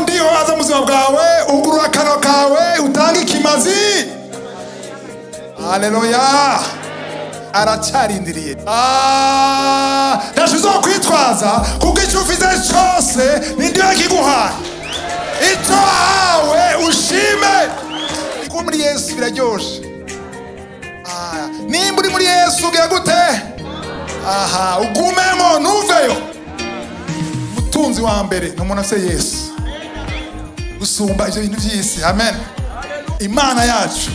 Ndiho aza mu buzima bwawe, ugurura akanwa kawe utange ikimazi. Haleluya. Aracarindiriye. Ntacyo uzokwitwaza kuko icyo ufite cyose ni Ndiho yakiguhaye. Icyo wahawe ushime. Kuba muri Yesu biraryoshe. Nimba uri muri Yesu ugira gute? Aha, ugumemo ntuveyo. Umutunzi wa mbere ni umuntu afite Yesu gusumba ibyo bintu by'isi. Amen. Imana yacu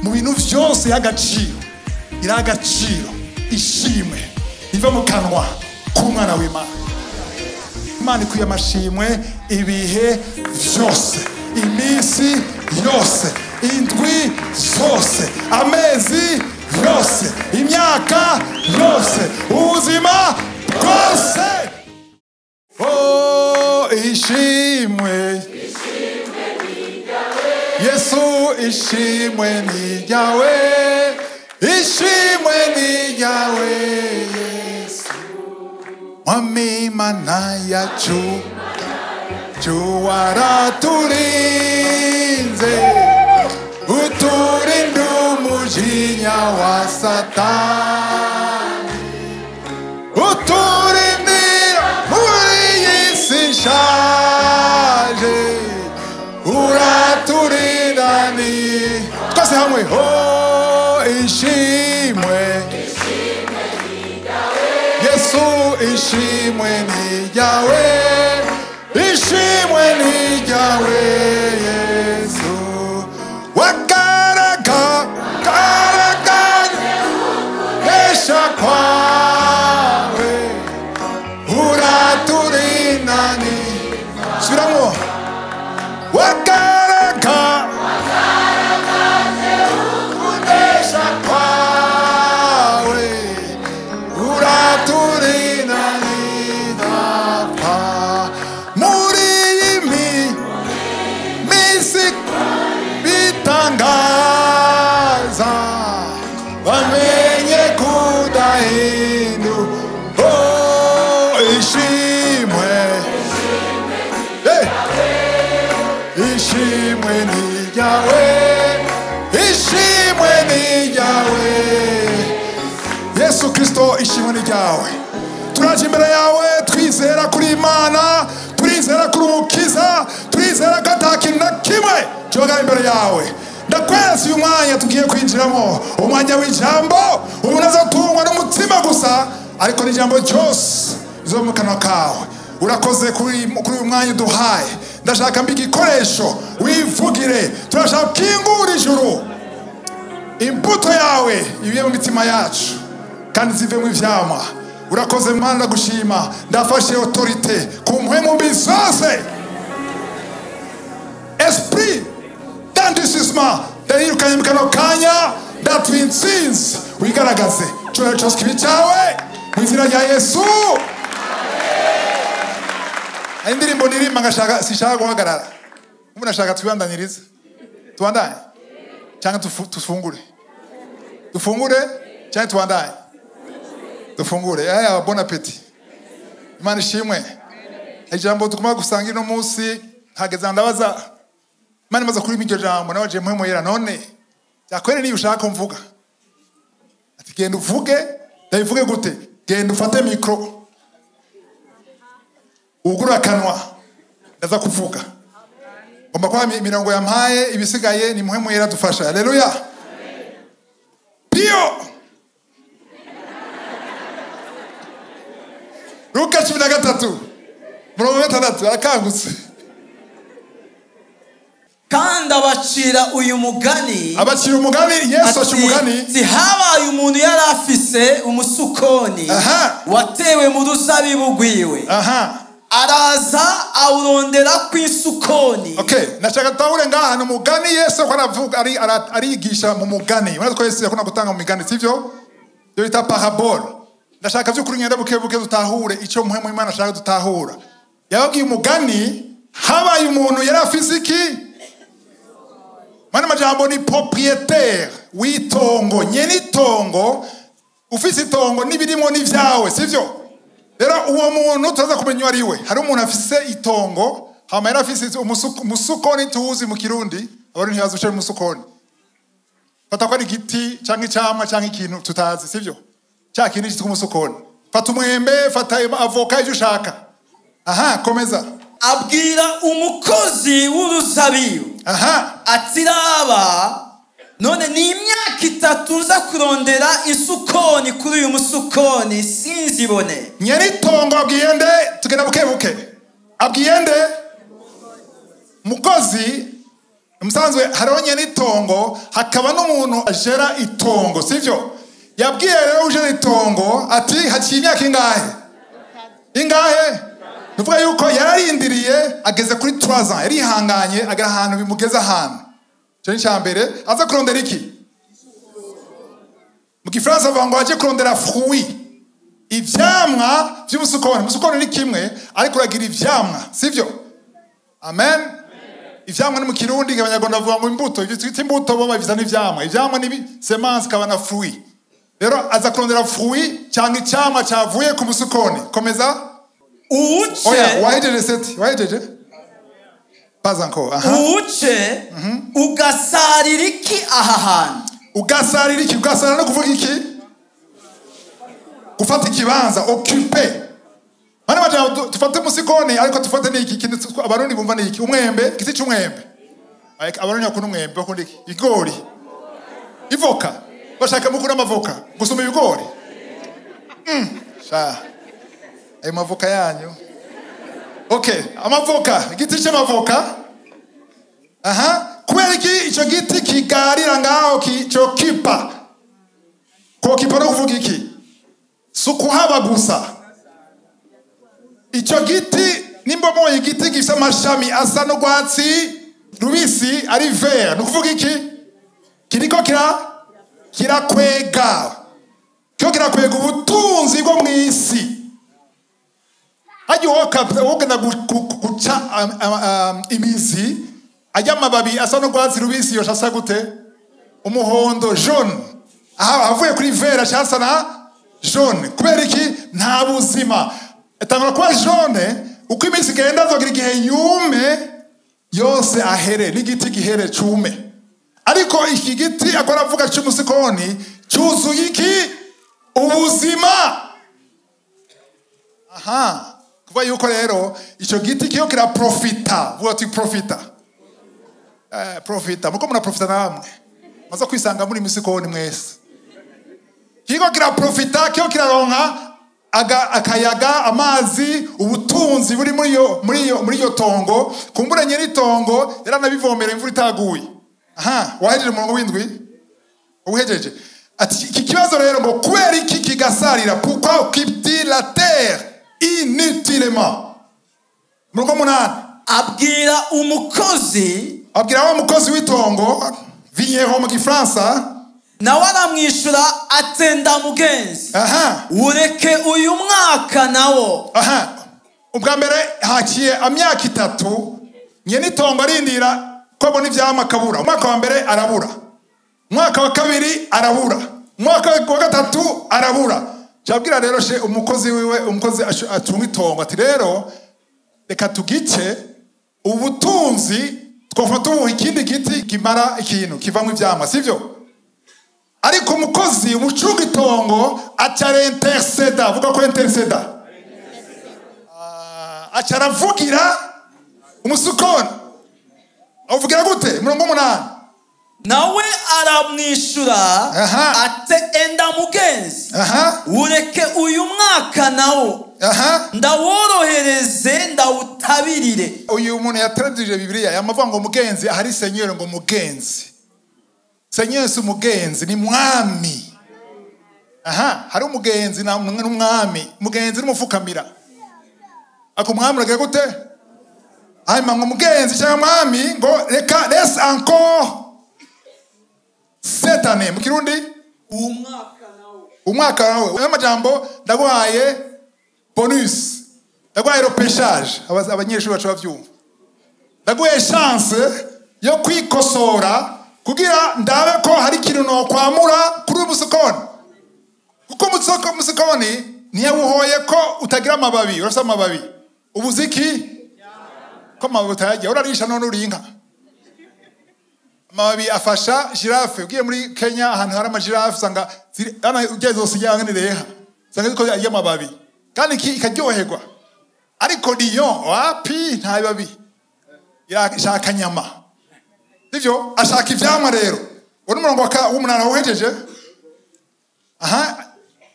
mu bintu byose y'agaciro iraha agaciro ishimwe riva mu kanwa k'umwana w'Imana. Imana ikwiye amashimwe ibihe byose, iminsi yose, indwi zose, amezi yose, imyaka yose, ubuzima bwose. Oh, ishimwe Yesu, ishimwe ni ryawe, ishimwe ni ryawe Yesu. Mwami Imana yacu, waraturinze, uturinda umujinya wa Satani, uturindira muri iyi si ishaje, uraturinda ni twese hamwe. Oh, ishimwe Yesu, ishimwe ni ryawe, ishimwe ni ryawe Yesu. Wakaraga karaganya esha kwawe, uraturinda ni. Subiramo. Wakaraga kunesha kwawe, uraturinda nidapfa. Muri iyi minsi bitangaza, bamenye kudahindu. Oh, ishimwe, hey! Ishimwe ni ryawe, ishimwe ni ryawe Yesu Kristo, ishimwe ni ryawe. Turaje imbere yawe twizera kuri Imana, turizera kuri Umukiza, turizera ko ata kintu na kimwe kibaga imbere yawe. Ndakwezi uyu mwanya tugiye kwinjiramo, umwanya w'ijambo. Umuntu azatungwa n'umutima gusa, ariko n'ijambo ryose rizo mu kanwa kawe. Urakoze kuri uyu mwanya uduhaye. Ndashaka mbi igikoresho wivugire. Turashaka kingura ijuru, imbuto yawe ibiye mu mitima yacu kandi zivemo ivyamwa. Urakoze Mana, ndagushima. Ndafashe autorité ku mpwemu mbi zose, esprit d'endurcissement ndarirukanye mu kano kanya. Ndatuye intsinzi, wigaragaze icyubahiro cyose kibi cyawe mu izina rya Yesu. Hari indirimbo nirimba ngashaka, sishaka guhagarara. Ubu nashaka tubandanyirize, tubandanye cyangwa tufungure, dufungure cyangwa tubandanye, dufungure. Aya, bon appétit. Imana ishimwe. Ijambo tugomba gusanga ino munsi, hageze ndabaza Imana imaze kuri iryo jambo, nabaje mpwemu yera, none byakwere niba ushaka ko mvuga? Ati genda uvuge. Ndabivuge gute? Genda ufate mikro, ugura akanwa, ndaza kuvuga. Ngomba kuba imirongo yampaye, ibisigaye ni mpwemu yera dufasha. Haleluya. Pio Luka 13:6 arakangutse. Kandi abacira uyu mugani, abacira umugani. Yesu aca umugani. Ati habaye umuntu yari afise umusukoni watewe mu ruzabibu rwiwe, araza awurondera kw'isukoni. Okay, nashaka tutahure ngaha ni umugani Yesu ko aravuga, arigisha mu mugani. Murazi ko Yesu yakunda gutanga mu migani, sivyo? Ibyo bita parabole. Ndashaka by'ukuri ngenda buke buke dutahure icyo mpwemu Imana ashaka dutahura. Yababwiye umugani, habaye umuntu yari afise iki? Mwana majambo ni propriétaire w'itongo, nyene itongo, ufise itongo n'ibirimo n'ivyawe, sivyo? Rero uwo muntu turaza kumenya uwo ari we. Hari umuntu afise itongo Hama yari afise umusukoni tuwuzi mu Kirundi, abarundi ntibazi uco umusukoni. Fata ko ari igiti canke icamwa canke ikintu tutazi, sivyo? Cya kintu cyitwa umusukoni. Fata umwembe, fata avoka, ivyo ushaka. Aha, komeza. Abwira umukozi w'uruzabibu ati raba, none ni imyaka 3 nza kurondera isukoni kuri uyu musukoni sinzibone. Nyeritongo abwiye nde? Tugenda buke buke. Abwiye nde? Mukozi. Musanzwe hariho nyeritongo, hakaba n'umuntu ajera itongo, sivyo? Yabwiye rero ujera itongo ati haciye imyaka ingahe? Ingahe? Nuvuga yuko yararindiriye ageze kuri 3 ans, yarihanganye agera ahantu bimugeza ahantu. Cyo ni cyambere aza kurondera iki? Mu Gifaransa bavuga ngo aje kurondera fruit. Ivyamwa vy'umusukoni. Umusukoni ni kimwe ariko uragira ivyamwa, sivyo? Amen. Ivyamwa ni mu Kirundi abanyarwanda bavuga ngo imbuto, ivyo twita imbuto bo babiza n'ivyamwa. Ivyamwa ni semence kabana fruit. Rero aza kurondera fruit cyangwa icyamwa cyavuye ku musukoni. Komeza. Uwuce. Oya, wahejeje seti, wahejeje? Pas encore. Aha. Uwuce ugasarira iki aha hantu? Ugasarira iki? Ugasarira no kuvuga iki? Gufata ikibanza, occuper. Bana baje tufate musikoni ariko tufate n'iki kintu abarundi bumva n'iki? Umwembe, igiti c'umwembe. Abarundi bakunda umwembe, bakunda iki? Igori. Ivoka. Bashaka mukura amavoka, gusoma ibigori. Sha. Ayo mavoka yanyu. Okay, amavoka, igiti c'amavoka. Aha, kubera iki ico giti kigarira ngaho kico kipa. Ko kipa no kuvuga iki? Sukuhaba gusa. Ico giti nimba moye igiti gifise amashami asa n'urwatsi rubisi ari vert, no kuvuga iki? Kiriko kirakwega. Kyo kirakwega ubutunzi bwo mw'isi. Hajya wogenda guca imizi ajya amababi asa n'urwatsi rubisi yoshasa gute? Umuhondo, jaune. Aha avuye kuri vert ashasa na jaune. Kubera iki? Nta buzima. Etangura kuba jaune uko iminsi igenda azogira igihe yume yose ahere n'igiti gihere cume. Ariko iki giti akora avuga cy'umusikoni cyuzuye iki? Ubuzima. Aha. Kuva yuko rero ico giti kiyo kiraprofita, vuga ati profita. Profita, muko muna profita namwe. Maza kwisanga muri misikoni mwese. Kiyo kiraprofita, kiyo kiraronka akayaga, amazi, ubutunzi buri muri yo tongo. Kumbura nyeri tongo yaranabivomera imvura itaguye. Aha, wahejeje umurongo w'indwi? Uhejeje. Ati iki kibazo rero ngo kubera iki kigasarira, pourquoi occupe-t-il la terre inutilement? Murongo munani. Abwira umukozi, abwira wa mukozi w'itongo, vigneron mu Gifaransa, nawe aramwishura atenda mugenzi. Aha. Ureke uyu mwaka nawo. Aha. Ubwa mbere haciye amyaka 3 nyene itongo arindira ko abona ivyamwa akabura. Umwaka wa mbere arabura, umwaka wa kabiri arabura, umwaka wa gatatu arabura. Cyabwira rero she umukozi wiwe, umukozi atunga itongo ati rero reka tugice ubutunzi twofata ubu ikindi giti kimara ikintu kivamwo ivyamwa, sivyo? Ariko umukozi umucunga itongo acara interceda, avuga ko interceda. Acara avugira umusukoni. Avugira gute? Murongo munani. Nawe aramwishura ate enda mugenzi. Ureke uyu mwaka nawo. Ndaworohereze ndawutabirire. Uyu muntu yatraduje Bibiliya yamavuga ngo mugenzi ahari Seigneur ngo mugenzi. Seigneur si umugenzi ni mwami. Aha, hari umugenzi na n'umwami. Mugenzi n'umufukamira. Ako mwami uragira gute? Hanyuma ngo mugenzi cyangwa mwami ngo reka laisse encore cette année. Mu Kirundi umwaka nawo. Umwaka nawo. Ayo majambo ndaguhaye bonus. Ndaguhaye repêchage. Abanyeshuri bacu bavyumva. Ndaguhaye chance yo kwikosora kugira ndabe ko hari ikintu no kwamura kuri umusokoni. Kuko umusokoni ntiyawuhoye ko utagira amababi, urafite amababi. Ubuziki Ko amababi utayarya urarisha none uri inka. Amababi afasha girafe. Ugiye muri Kenya ahantu hari amagirafe usanga ugiye zose ijyana n'ireha. Usanga ziko arya amababi. Kandi ikaryoherwa. Ariko lion wapi nta bibabi. Irashaka nyama. Sivyo? Ashaka ivyamwa rero. Uwo ni umurongo w'umunani awuhejeje. Aha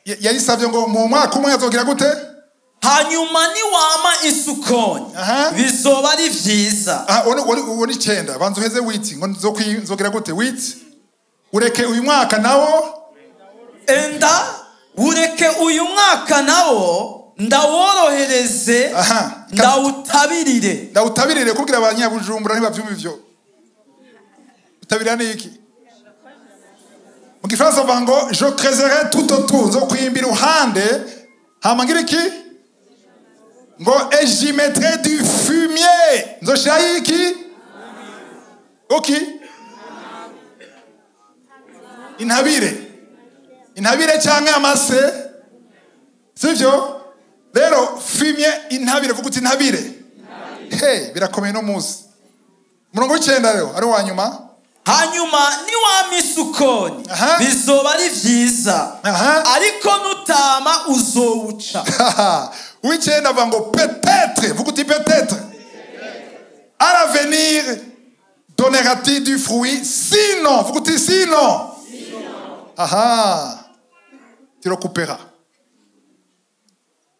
yayisavye ngo mu mwaka umwe azogira gute? Hanyuma niwama isukoni bizoba ari vyiza. Uwo ni 9. Banza uheze witi ngo nzogira gute? Witi ureke uyu mwaka nawo, enda ureke uyu mwaka nawo ndaworohereze, ndawutabirire. Ndawutabirire kugira abanyabujumbura ntibavyumva ivyo. Utabirira ni iki? Mu gifaransa bavuga ngo je creuserai tout autour, nzokwimbira iruhande hama ngira iki? Ngo et j'y mettrai du fumier. Nzoshirayo iki? Oki? Intabire. Intabire canke amase. Sivyo? Rero fumier intabire, vuga uti intabire. Hey, birakomeye no musi. Murongo w'icenda rero ari wa nyuma. Hanyuma niwama isukoni bizoba ari vyiza, ariko nutama uzowuca. W'icenda avuga ngo peut-être, vuga uti peut-être. À l'avenir donnera-t-il du fruit? Sinon, vuga uti sinon. Aha, tu le couperas.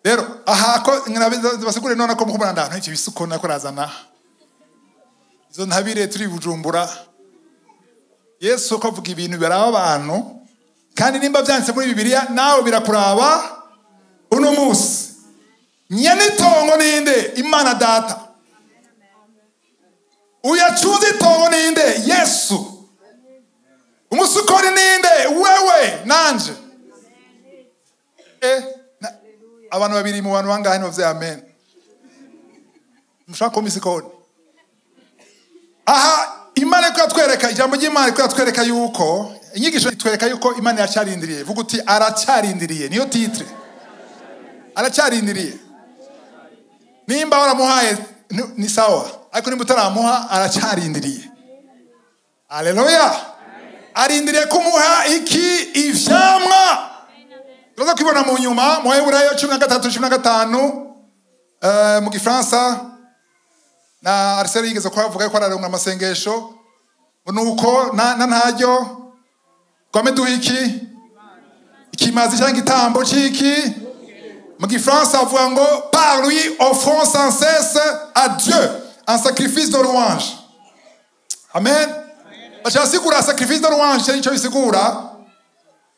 Rero aha ko basigure none ko mukumana ndantu iki bisukoni nako razana. Izo ntabire turi Bujumbura. Yesu ko avuga ibintu biraba abantu, kandi nimba byanditse muri Bibiliya nawe birakuraba uno munsi. Nyene itongo ninde? Imana Data. Uyacunze itongo ninde? Yesu. Umusukoni ninde? Wewe nanje. Abantu babiri mu bantu bangahe bavuze amen? Mushaka komisikoni. Aha Imana iko yatwereka, ijambo ry'Imana iko yatwereka yuko inyigisho itwereka yuko Imana yacarindiriye. Vuga uti aracarindiriye, niyo titre. Aracarindiriye. Nimba waramuhaye ni sawa, ariko nimba utaramuha aracarindiriye. Haleluya. Arindiriye kumuha iki? Ivyamwa. Turaza kwibona mu nyuma mu Heburayo 13:15 mu Gifaransa. Na Arsene yigeze kuhavuga ko araronka amasengesho nuko na ntaryo twame duha iki ikimazi cyangwa igitambo cyiki. Mu Gifaransa avuga ngo par lui offrons sans cesse à Dieu un sacrifice de louange. Amen. Bacasigura sacrifice de louange icyo bisigura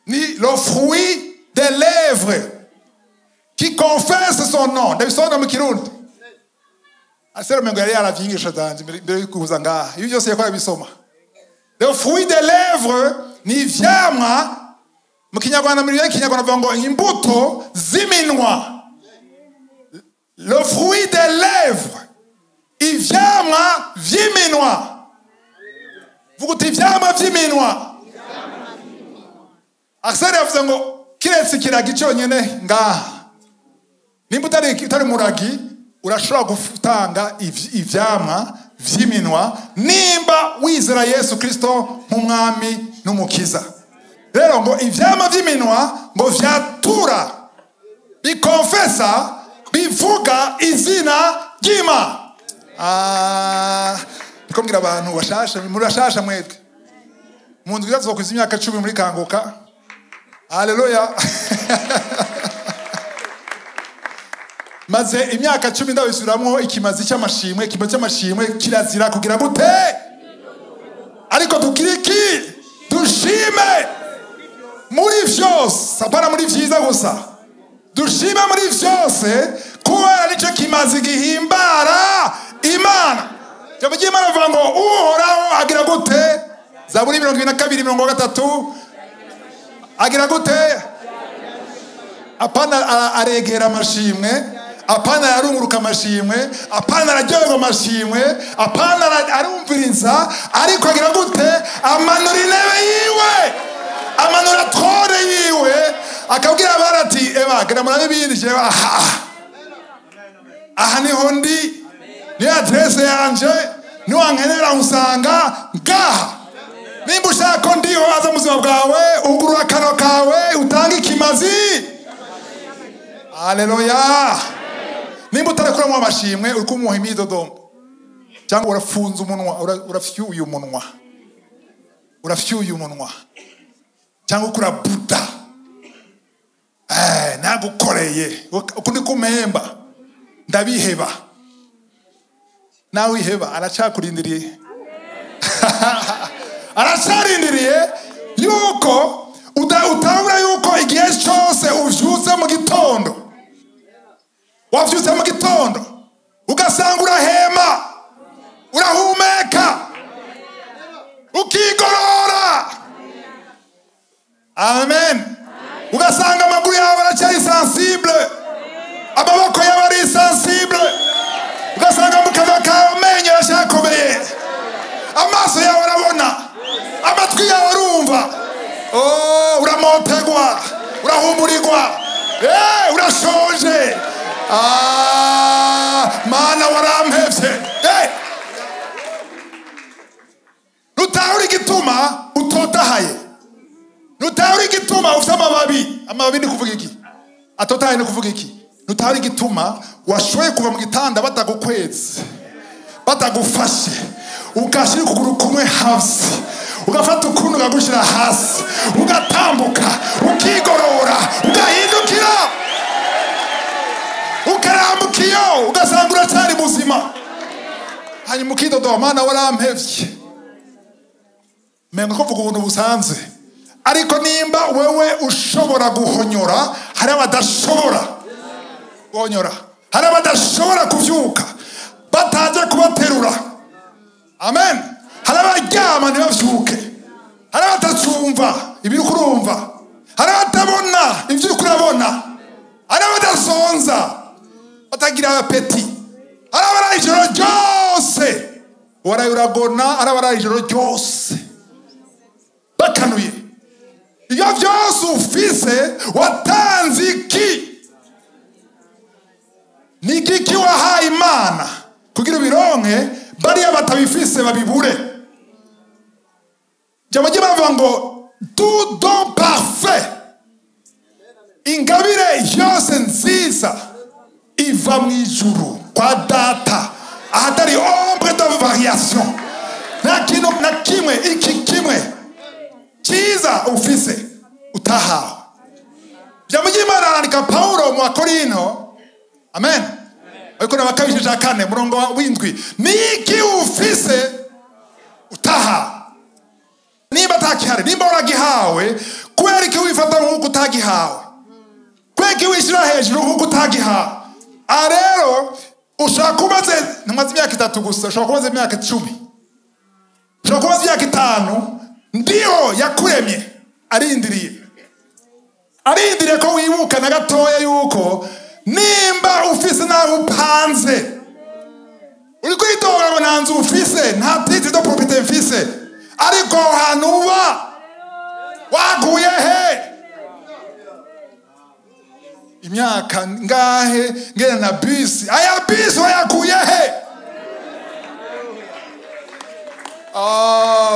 ni le fruit des lèvres qui confesse son nom. Ndabisonga mu Kirundi. Asero mengo yari yaravyigisha danje mbere yukuza ngaha. Ibi byose yakora bisoma. Le fruit des lèvres ni ivyamwa mu Kinyarwanda, muri Kinyarwanda bavuga ngo imbuto z'iminwa. Le fruit des lèvres, ivyamwa vy'iminwa. Vuga uti ivyamwa vy'iminwa. Arsene yavuze ngo kiretse ikiragi cyonyene ngaha. Nimba utari muragi urashobora gutanga ivyamwa vy'iminwa nimba wizera Yesu Kristo nk'umwami n'umukiza. Rero ngo ivyamwa vy'iminwa ngo vyatura bikonfesa bivuga izina ry'Imana. Ndiko abantu bashasha, muri bashasha mwebwe. Mu ndwi zazokwiza imyaka 10 muri Kanguka. Haleluya. Maze imyaka 10 ndabisubiramwo ikimazi cy'amashimwe, ikimazi cy'amashimwe kirazira kugira gute? Ariko tukiriki dushime muri vyose, apana muri vyiza gusa. Dushime muri vyose kubera nicyo kimazi gihimbara Imana. Ijambo ry'Imana rivuga ngo Uhoraho agira gute? Zaburi 22:33 agira gute? Apana aregera amashimwe, apana arunguruka amashimwe, apana araryoherwa amashimwe, apana arumviriza, ariko agira gute? Amanura intebe yiwe, amanura trone yiwe, akabwira abana ati eba gera murabe ibindi jewe aha aha niho ndi. Ni adresse yanje, niwankenera unsanga ngaha. Nimba ushaka ko ndiho aza mu buzima bwawe, ugurura akanwa kawe, utange ikimazi. Haleluya. Nimba utarakuramo amashimwe, uri kumuha imidodo cyangwa urafunze umunwa, urafyuye umunwa, urafyuye umunwa cyangwa ukurabuda. Nagukoreye ukundi kumemba ndabiheba. Nawe iheba, aracakurindiriye. Aracarindiriye yuko utahura yuko igihe cyose uvyutse mu gitondo, wavyutse mu gitondo ugasanga urahema, urahumeka, ukigorora. Amen. Ugasanga amaguru yawe aracyari sensible, amaboko yawe ari sensible, ugasanga mu kanwa kawe amenyo aracyakomeye, amaso yawe arabona, amatwi yawe arumva. Oh, uramotegwa, urahumurirwa, urashonje. Mana warampevye. Nutahura igituma utotahaye. Nutahura igituma ufite amababi. Amababi ni kuvuga iki? Atotahaye ni kuvuga iki? Nutahura igituma washoboye kuva mu gitanda batagukweze, batagufashe, ugashyira ukuguru kumwe hasi, ugafata ukundi ukagushyira hasi, ugatambuka, ukigorora, ugahindukira, ukarambuka iyo, ugasanga uracyari muzima. Hanyuma ukidodoba, Mana warampevye. Menga ko mvuga ubuntu busanzwe, ariko nimba wewe ushobora guhonyora, hari abadashobora guhonyora, hari abadashobora kuvyuka bataje kubaterura. Amen. Hari abaryama ntibavyuke, hari abatacumva ibiri kurumva, hari abatabona ibyo uri kurabona, hari abadasonza batagira apeti, hari abaraye ijoro ryose, waraye uragona, hari abaraye ijoro ryose bakanuye. Ibyo byose ufise watanze iki? Ni iki wahaye Imana kugira ubironke, bariya batabifise babibure? Jambo bavuga ngo tout don parfait, ingabire yose nziza iva mu ijuru kwa data, ahatari ombre de variation. Nta kintu na kimwe, iki kimwe cyiza ufise utahawe. Jambo ry'Imana arandika Paulo mu Bakorinto, amen, ariko n'abakabije cya 4 murongo w'indwi, ni iki ufise utahawe? Nimba atakihari, nimba waragihawe, kubera iki wifata nk'uko utagihawe? Kubera iki wishyira hejuru nk'uko utagihawe? Aha rero ushobora kuba umaze, ntumaze imyaka 3 gusa, ushobora kuba umaze imyaka 10, ushobora kuba umaze imyaka 5. Ndiho yakuremye arindiriye, arindiriye ko wibuka na gatoya yuko nimba ufise naho upanze, uri kwitora ngo nta nzu ufise, nta titre de propriété mfise, ariko ahantu uba waguye he? Imyaka ngahe ngena na bisi, aya bisi wayakuye he?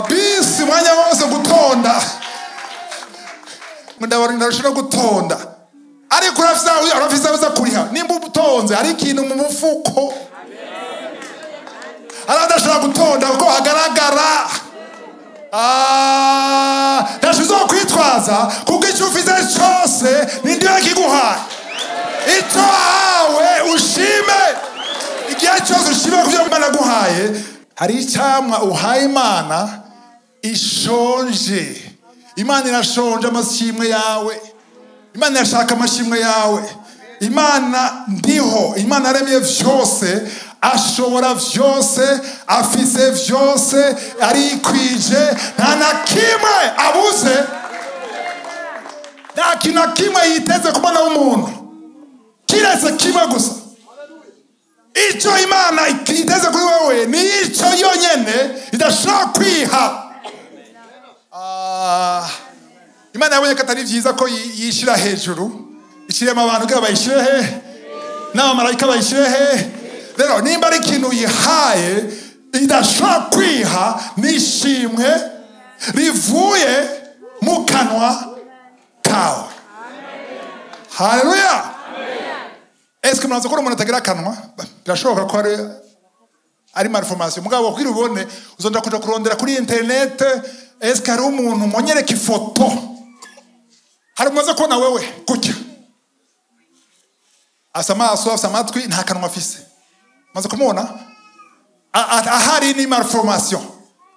Bisi mwanya wose gutonda, ndabona ndarusha gutonda, ariko urafisa uza kuriha. Nimba utonze ari ikintu mu mufuko, aradashobora gutonda kuko hagaragara. Ndashizo kwitwaza kuko icyo ufise cyose ni ndiwe kiguhaye. Icyo wahawe ushime, igihe cyose ushime kubyo Imana yaguhaye. Hari icyamwa uhaye Imana ishonje. Imana irashonje amashimwe yawe, Imana irashaka amashimwe yawe. Imana ndiho, Imana yaremye vyose, ashobora vyose, afise vyose, arikwije, nta na kimwe abuze, nta kintu na kimwe yiteze ku mwana w'umuntu kiretse kimwe gusa. Icyo Imana iteze kuri wewe ni icyo yonyene idashobora kwiha. Imana yabonye ko atari vyiza ko yishira hejuru, ishiremo abantu kugira bayishire he, n'abamarayika bayishire he, Rero nimba ari ikintu yihaye idashobora kwiha, n'ishimwe rivuye mu kanwa kawe. Haleluya. Est-ce que muraza ko umuntu atagira akanwa? Birashoboka ko ari malformation. Mugabo kugira ubone uzonda kuja kurondera kuri internet, est-ce que hari umuntu monyereka ifoto? Hari umaze kubona wewe gutya, asa amaso, afise amatwi, nta kanwa afise. Maze kumubona ahari ni malformation,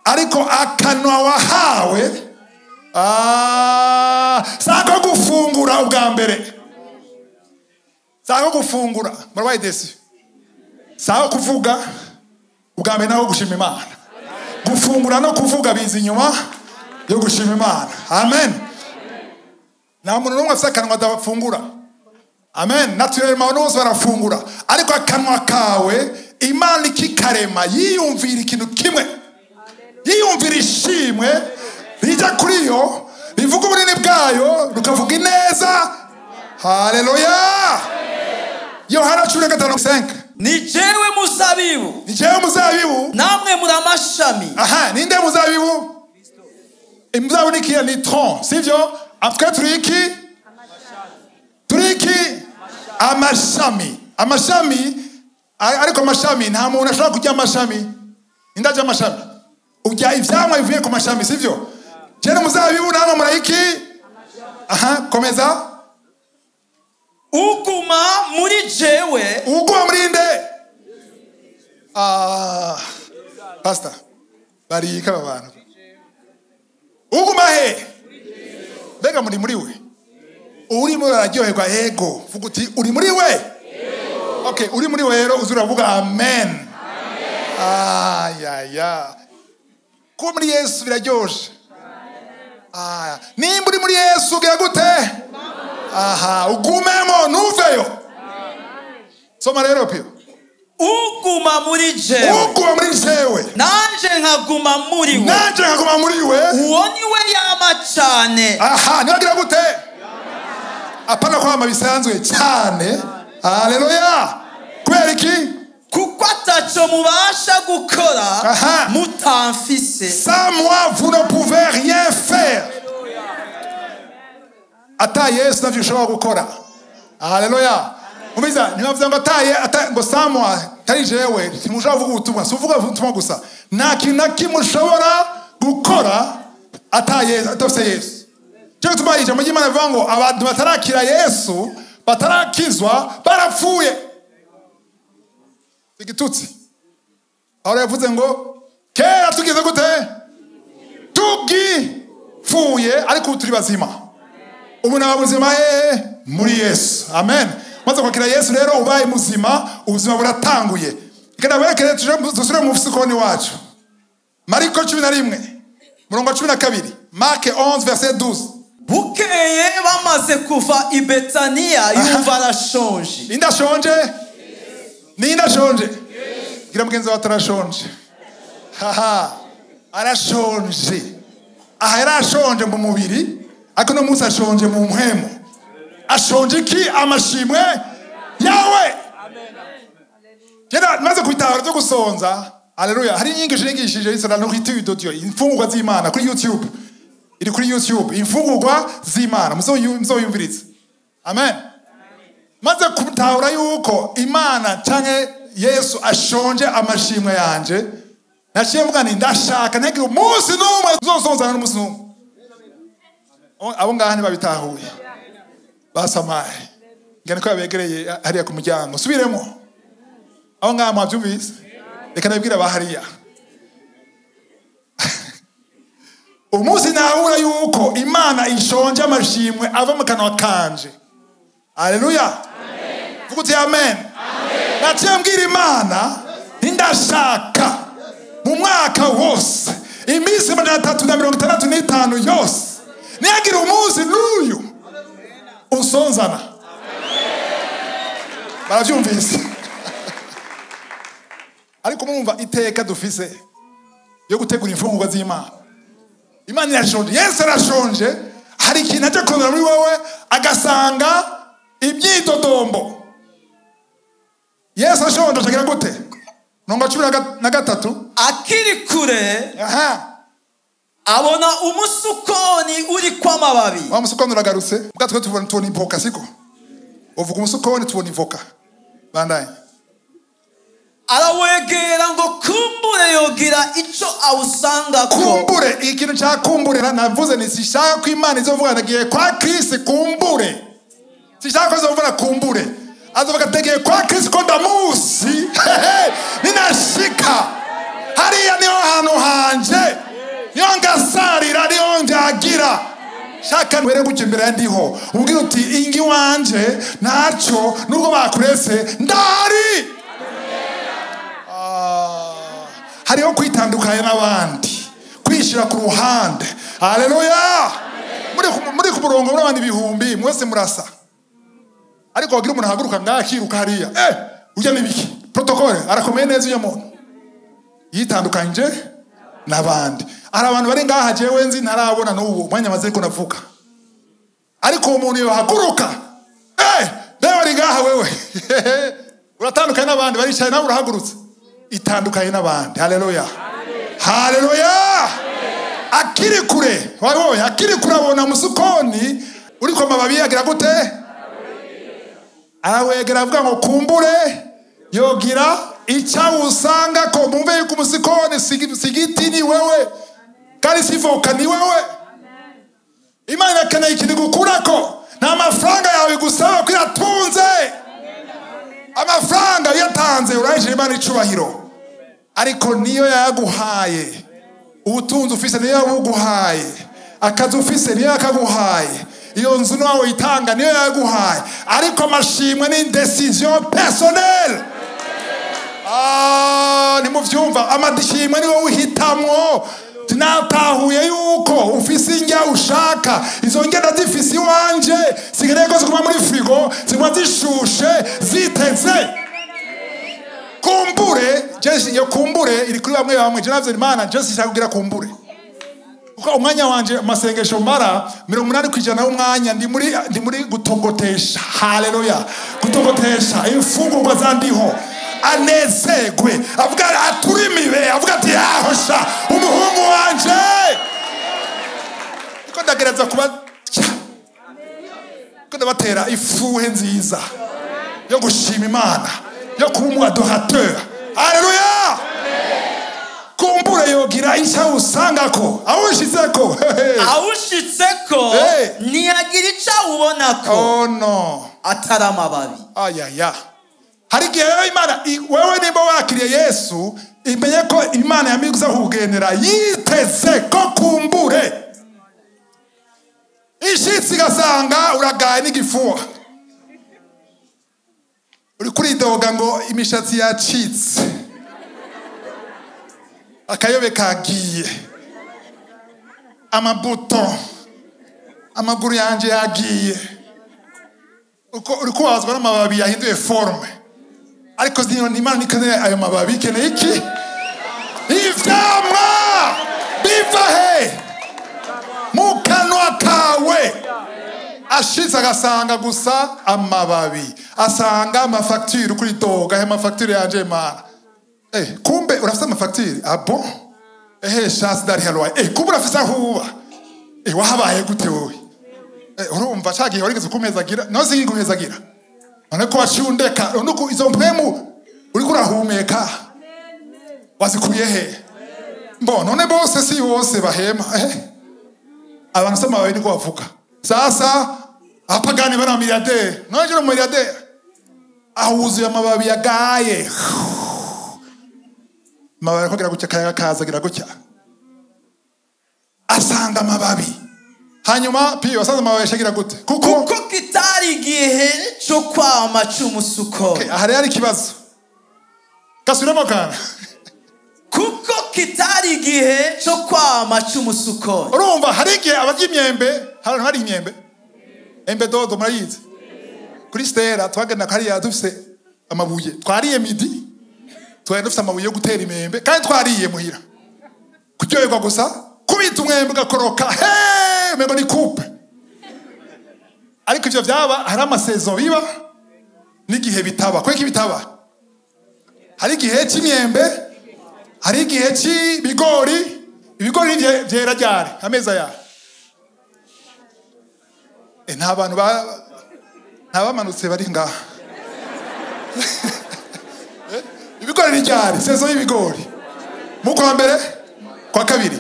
ariko akanwa wahawe sako gufungura ubwa mbere, sako gufungura murabaye desi, sako kuvuga ubwa mbere, naho gushima Imana. Gufungura no kuvuga biza inyuma yo gushima Imana. Amen. Nta muntu n'umwe afise akanwa adafungura. Amen. Naturellement abantu bose barafungura, ariko akanwa kawe Imana ikikarema yiyumvira ikintu kimwe, yiyumvira ishimwe rijya kuri yo, rivuga ubunini bwayo, rukavuga ineza. Haleluya. Yohana 15:5. Ni jewe muzabibu. Ni jewe muzabibu, namwe muri amashami. Aha, ninde muzabibu? Umuzabibu ni kiya? Ni tronc, sivyo? Atwe turi iki? Turi iki? Amashami. Amashami, ariko amashami nta muntu ashobora kurya amashami. Ninde arya amashami? Urya ivyamwa bivuye ku mashami, sivyo? Jewe muzabibu, namwe muri iki? Aha, komeza. Uguma muri jewe. Uguma muri nde? Pastor, barika aba bantu. Uguma he? Mbega muri we? Uri muri araryoherwa? Yego. Vuga uti uri muri we? Okay, uri muri we rero uzi uravuga amen. Ayaya. Kuba muri Yesu biraryoshe. Nimba uri muri Yesu ugira gute? Aha, ugumemo ntuveyo. Soma rero pio. Uguma muri jewe. Uguma muri jewe. Nanje nkaguma muri we. Nanje nkaguma muri we. Uwo ni we yama cane. Aha, niwagira gute? Apana kwama bisanzwe cyane. Haleluya. Kubera iki? Kuko ataco mubasha gukora mutamfise. Sans moi vous ne pouvez rien faire. Ata Yesu ntavyo ushobora gukora. Haleluya. Umbiza ntibavuze ngo ataye ngo sans moi tari jewe ntimushobora kuvuga ubutumwa, si uvuga ubutumwa gusa, nta kintu na kimwe ushobora gukora ata Yesu, atafise Yesu. Cyo gituma ijambo ry'Imana rivuga ngo abantu batarakira Yesu, batarakizwa, barapfuye. Igitutsi. Aho yavuze ngo kera tugize gute? Tugipfuye, ariko ubu turi bazima. Ubu naba muzima hehe? Muri Yesu. Amen. Maze kwakira Yesu rero ubaye muzima, ubuzima buratanguye. Reka ndaberekere dusubire mu musikoni wacu. Mariko 11 murongo wa 12. Marc 11 verset 12. Bukeye bamaze kuva i Betaniya, yumva arashonje. Ninde ashonje? Ninde ashonje? Gira mugenzi wawe atarashonje. Haha, arashonje. Aha yarashonje mu mubiri, ariko no munsi ashonje mu mpwemu. Ashonje iki? Amashimwe yawe. Jena maze kubitahura byo gusonza. Haleluya. Hari inyigisho nigishije yitwa la nourriture de Dieu, imfungurwa z'Imana kuri YouTube. Iri kuri YouTube, imfungurwa z'Imana. Muzoyumvirize. Amen. Maze kubitahura yuko Imana canke Yesu ashonje amashimwe yanje, naciye mvuga nti ndashaka ntagire umunsi n'umwe uzosonzana n'umunsi n'umwe. Abo ngaha ntibabitahuye, basamaye ngene ko yabegereye hariya ku muryango. Subiremo. Abo ngaha mwabyumvise? Reka nabibwira abahariya. Umunsi nahura yuko Imana ishonje amashimwe ava mu kanwa kanje. Haleluya. Vuga uti amen. Naciye mbwira Imana ndashaka mu mwaka wose iminsi 365 yose niyagira umunsi n'uyu unsonzana. Baravyumvise? Ariko murumva iteka dufise yo gutegura imfungurwa z'Imana. Imana irashonje, Yesu arashonje. Hari ikintu aje kurondera muri wewe agasanga ibyidodombo. Yesu ashonje agira gute? Nonga 13. Akiri kure abona umusukoni uri kw'amababi. Wa musukoni uragarutse. Mbwa twe tubona ivoka siko? Uvuga umusukoni tubona ivoka. Bandanye. Arawegera ngo kumbure yogira ico awusanga ko. Kumbure ikintu cya kumbure navuze ni sishaka ko Imana izovuga nagiye kwa Kristo kumbure. Sishaka ko izovuga kumbure. Azovuga tegeye kwa Kristo ko ndamusi. Ninashika. Hariya niho hantu hanje. Niho ngasarira niho njagira. Shaka were guca imbere ndiho. Ubwira uti ingi wanje ntaco nubwo bakurese ndahari. Hariho kwitandukanya n'abandi, kwishira ku ruhande. Haleluya. Muri ku murongo muri abandi bihumbi mwese murasa. Ariko wagira umuntu ahaguruka ngakiruka hariya. Ujya nibiki? Protocole arakomeye neza uyo muntu. Yitandukanye n'abandi. Ari abantu bari ngaha jewe nzi ntarabona n'ubu mwanya maze ko navuka. Ariko umuntu yohaguruka. Bewe ari ngaha wewe. Uratandukanye n'abandi baricaye nawe urahagurutse. Itandukanye n'abandi. Haleluya. Haleluya. Akiri kure. Wabonye akiri kure abona musukoni uri kwa mababi yagira gute? Arawegera avuga ngo kumbure yogira icyawusanga ko mumve yuko umusikoni sigiti ni wewe kandi sivoka ni wewe. Imana irakeneye ikintu gukurako. Nta mafaranga yawe gusaba ko iratunze. Amafaranga yatanze urayishira Imana icubahiro. Ariko niyo yaguhaye. Ubutunzi ufise niyo yabuguhaye. Akazi ufise niyo yakaguhaye. Iyo nzu nawe itanga niyo yaguhaye. Ariko amashimwe ni decision personnelle. Nimuvyumva amadishimwe niwe uhitamwo. Tinatahuye yuko ufise injya ushaka. Izo njya ndazifise iwanje. Sigaye ko ziguma muri frigo, ziguma zishushe, ziteze. Kumbure, je yo kumbure iri kuri bamwe bamwe je navyo Imana je sishaka kugira kumbure. Kuko umwanya wanje amasengesho mara 80% y'umwanya ndi muri gutogotesha. Haleluya. Gutogotesha imfungurwa zandiho. Anezegwe avuga aturimibe avuga ati yahosha umuhungu wanje. Niko ndagereza kuba ko ndabatera ifuhe nziza yo gushima Imana, yo kuba umu adorateur. Haleluya. Kumbure yogira icyo usangako awushitseko. Awushitseko ntiyagira icyo ubonako. Oh no. Atari amababi. Ayaya. Hari igihe Imana wewe nimba wakiriye Yesu imenye ko Imana yamiguza kugenera yiteze ko kumbure. Ishitsi gasanga uragaye n'igifuwa. Uri kuridoga ngo imishatsi yacitse. Akayobe kagiye. Amabuto. Amaguru yanje yagiye. Uko uri kubazwa n'amababi yahinduye forme. Ariko Imana nikeneye ayo mababi ikeneye iki? Ivyamwa biva he? Mu kanwa kawe. Ashitse agasanga gusa amababi. Asanga amafacture kuri doga, he amafacture yanje Imana. Kumbe urafise amafacture? Ah bon? Chance dari halwa. Kumbe urafise aho uba. Wahabaye gute wowe? Urumva cagiye warigeze kumezagira? No singuhezagira. None ko wacundeka nuko izo mpemu uri kurahumeka wazikuye he? Mbo none bose si bose bahema. Abantu sema bawe niko bavuga. Sasa apagani bana milliardaire. None je milliardaire. Ahuzuye amababi yagaye. Mababi ko gutya kayaga kaza gira gutya. Asanga amababi. Hanyuma piyo asanze amababi yashagira gute? Kuko kitari igihe cyo kwama cy'umusuko. Aha hari ikibazo. Kasubiremo kana. Kuko kitari igihe cyo kwama cy'umusuko. Urumva hari igihe abarya imyembe, hari imyembe. Embe dodo murayizi. Kuri Stella twagenda kariya dufise amabuye. Twariye midi. Twari dufise amabuye yo gutera imyembe kandi twariye muhira. Kuryoherwa gusa kubita umwembe ugakoroka. Hey, umwembe ni coupe. Ariko ivyo vyaba hari amasaison biba n'igihe bitaba. Kweki bitaba? Hari igihe cy'imyembe, hari igihe cy'ibigori. Ibigori vyera ryari? Ameza ya nta bantu nta bamanutse bari ngaha. Ibigori ni ryari? Sezo y'ibigori mu kwa mbere, kwa kabiri,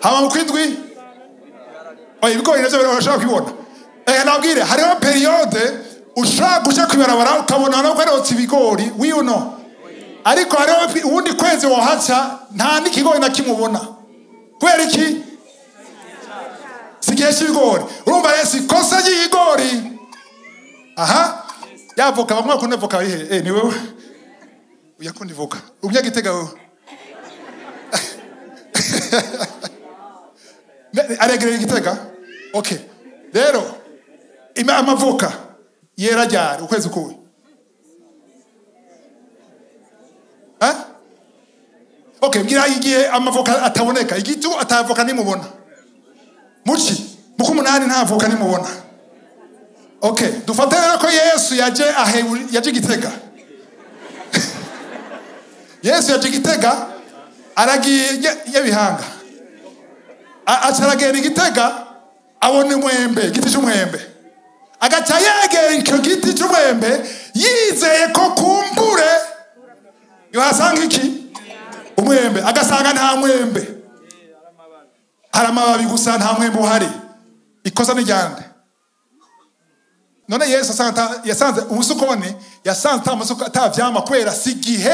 hama mu kwindwi. Oya, ibigori navyo barashobora kubibona. Nabwire, hariho periode ushobora guca kwibarabara ukabona no kwerotsa ibigori wiuno, ariko hariho uwundi kwezi wohaca nta n'ikigori na kimwe ubona. Kubera iki? Si igihe cy'ibigori. Urumva rero si ikosa ry'ibigori. Aha yavoka, bamwe bakunda voka ihe. Ni wewe uyakunda ivoka, umunyagitega wewe. Aregereye igitega. Okay, rero amavoka yera ryari? Ukwezi kuwe? Okay, mbwira igihe amavoka ataboneka, igitu atavoka nimubona. Muki muko umunani nta voka nimubona. Okay, dufate rero ko Yesu yaje yaje igitega. Yesu yaje igitega, aragiye yabihanga, acaragera igitega, abona umwembe, igiti cy'umwembe, agaca yegera icyo giti cy'umwembe yizeye ko kumbure yohasanga iki umwembe, agasanga nta mwembe, hari amababi gusa, nta mwembe uhari. Ikosa ni ryande? None Yesu yasanze umusukoni, yasanze ata vyama kubera si igihe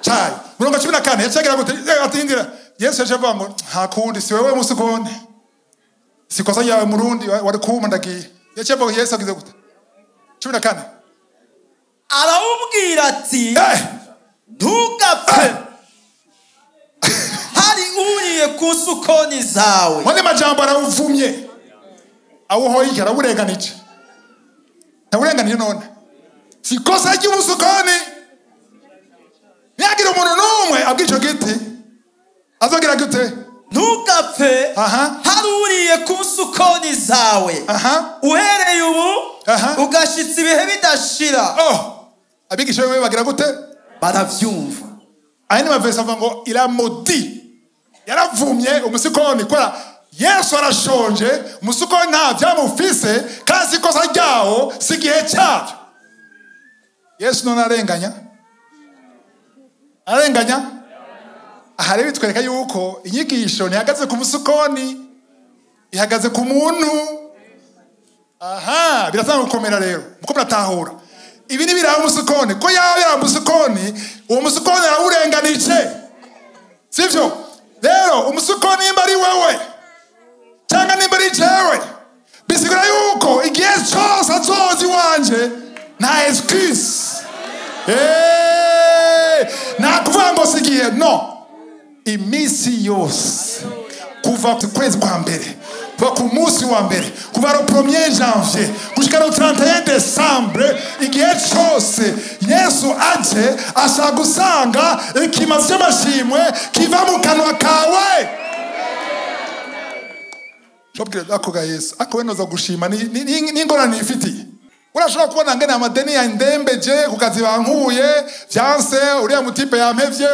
cyayo. Murongo 14 yacagira gute? Atindira Yesu yaje avuga ngo nta kundi, si wewe musukoni, si kosa yawe murundi wari kuma ndagiye. Yaciye avuga, Yesu agize gute? 14 arawubwira ati ntugapfe hari uriye ku sukoni zawe. Mwene majambo arawuvumye, awuhoye iki? Arawurenganije. Ntawurenganije none si kosa ry'umusukoni. Ntiyagira umuntu n'umwe abwira ico giti azogira gute? Ntugapfe hari uriye ku sukoni zawe. Uhereye ubu ugashitsa ibihe bidashira. Abigisha bewe bagira gute? Baravyumva. Aya ni mavesi avuga ngo iramodi, yaravumye umusikoni kubera Yesu arashonje, umusukoni nta vyamufise, kandi si ikosa ryawo, si igihe cyavyo. Yesu none arenganya, arenganya. Aha rero bitwereka yuko inyigisho ntihagaze ku musukoni, ihagaze ku muntu. Aha biratanga gukomera rero, muko muratahura ibi ni biraba umusukoni, ko yaba biraba umusukoni, uwo musukoni arawurenganije, sivyo? Rero umusukoni nimba ari wewe cyangwa nimba ari jewe, bisigura yuko igihe cyose azoza iwanje nta excuse. Nta kuvuga ngo si igihe, no, iminsi yose kuva ku kwezi kwa mbere, kuva ku munsi wa mbere, kuva le 1er janvier gushika le 31 décembre, igihe cyose Yesu aje ashaka gusanga ikimazi cy'amashimwe kiva mu kanwa kawe. Shobwira ako ga Yesu ako wenoza gushima n'ingorane ifitiye. Urashobora kubona ngene amadeni ya ndembeje ku kazi bankuye vyanse, uriya mutipe yampevye,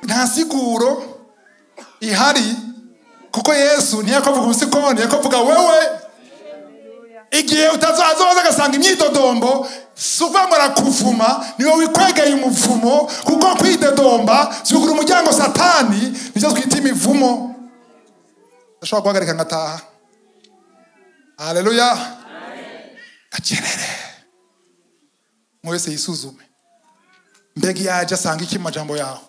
nta siguro ihari, kuko Yesu ntiyakovuga umusikoni, yakovuga wewe. Igihe utazoza agasanga imyidodombo, si ukuvuga ngo arakuvuma, niwe wikwegeye umuvumo, kuko kwidodomba vyugura umuryango Satani, nicyo twita imivumo. Ndashobora guhagarika ngataha. Haleluya. Gacerere umwe wese yisuzume, mbega yaje asanga iki mu majambo yawe?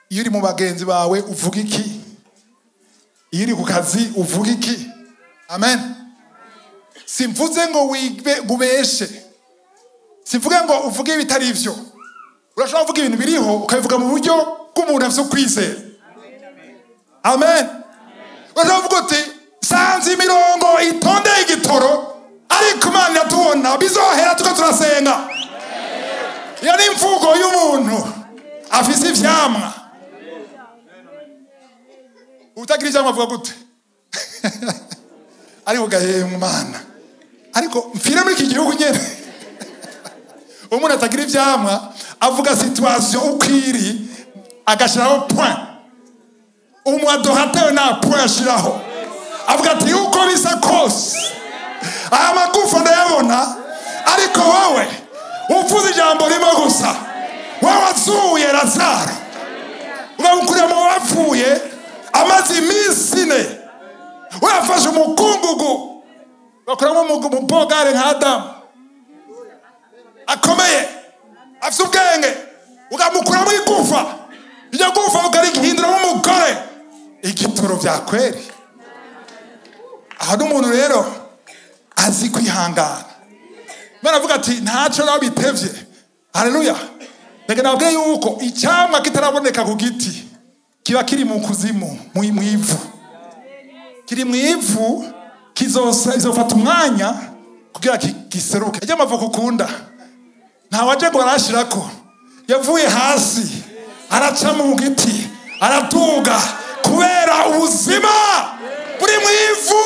Iyo uri mu bagenzi bawe uvuga iki? Iyo uri ku kazi uvuga iki? Amen. Simvuze ngo ubeshe, simvuge ngo uvuge ibitari ivyo. Urashobora kuvuga ibintu biriho ukabivuga mu buryo bw'umuntu afite ukwizera. Amen. Urashobora kuvuga uti sanze imirongo itondeye igitoro, ariko Imana iratubona, bizohera tuko turasenga. Iyo ni imvugo y'umuntu afise ivyamwa. Utagira ivyamwa avuga gute? Ariko gahemwe Mana, ariko mfire muri iki gihugu nyene. Umuntu atagira ivyamwa avuga situation uko iri agashiraho point. Umu adorateur nta point ashiraho, avuga ati uko bisa kose aya magufa ndayabona, ariko wowe uvuze ijambo rimwe gusa, wowe wazuye Lazaro ukamukura mu bapfuye amaze iminsi 4, wafashe umukungugu bakuramo umubogare nka Adamu akomeye afite ubwenge, ukamukuramo igufa, iryo gufa ukarihinduramo umugore, igitoro vya kweri. Aha n'umuntu rero azi kwihangana. Baravuga ati ntacyo nawe bitevye. Haleluya. Reka nababwire yuko icyamwa kitaraboneka ku giti kiba kiri mu kuzimu, mu ivu. Kiri mu ivu, kizofata umwanya kugira giseruke. Ajya amavoka ukunda, ntawaje ngo arashirako, yavuye hasi araca mu giti araduga kubera ubuzima buri mu ivu,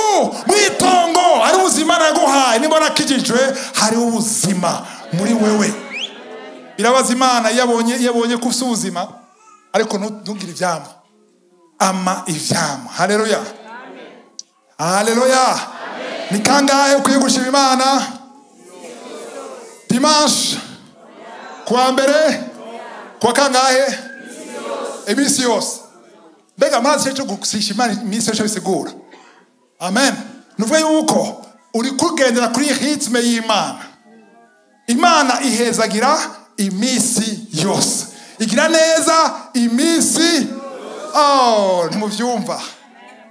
mu itongo. Ari ubuzima naguhaye, niba nakijijwe hari ubuzima muri wewe. Birabaza Imana iyo abonye ko ufite ubuzima ariko ntugire ivyamwa. Ama ivyamwa. Haleluya. Haleluya. Ni kangahe ukwiye gushima Imana? Dimanche, kuwa mbere, kuwa kangahe? Iminsi yose. Mbega murazi ico gushima Imana iminsi yose bisigura? Amen. Nuvuga yuko uri kugendera kuri rythme y'Imana. Imana ihezagira iminsi yose, igira neza iminsi. Oh, ntimuvyumva.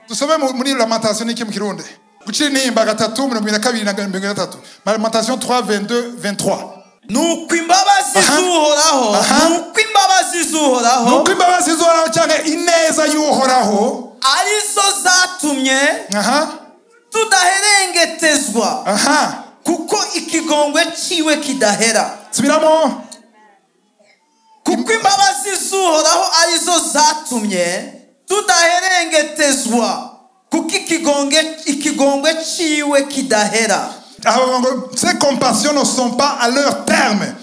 Dusome muri Lamentation n'iki mu Kirundi? Gucira intimba 3 22 na 23. Lamentation 3 22 23. Nuko imbabazi z'Uhoraho, nuko imbabazi z'Uhoraho, nuko imbabazi z'Uhoraho cyangwa ineza y'Uhoraho arizo zatumye tudaherengetezwa, kuko ikigongwe ciwe kidahera. Subiramo. Kuko imbabazi z'Uhoraho arizo zatumye tudaherengetezwa, kuko ikigongwe ciwe kidahera. Ces compassions ne sont pas à leur terme.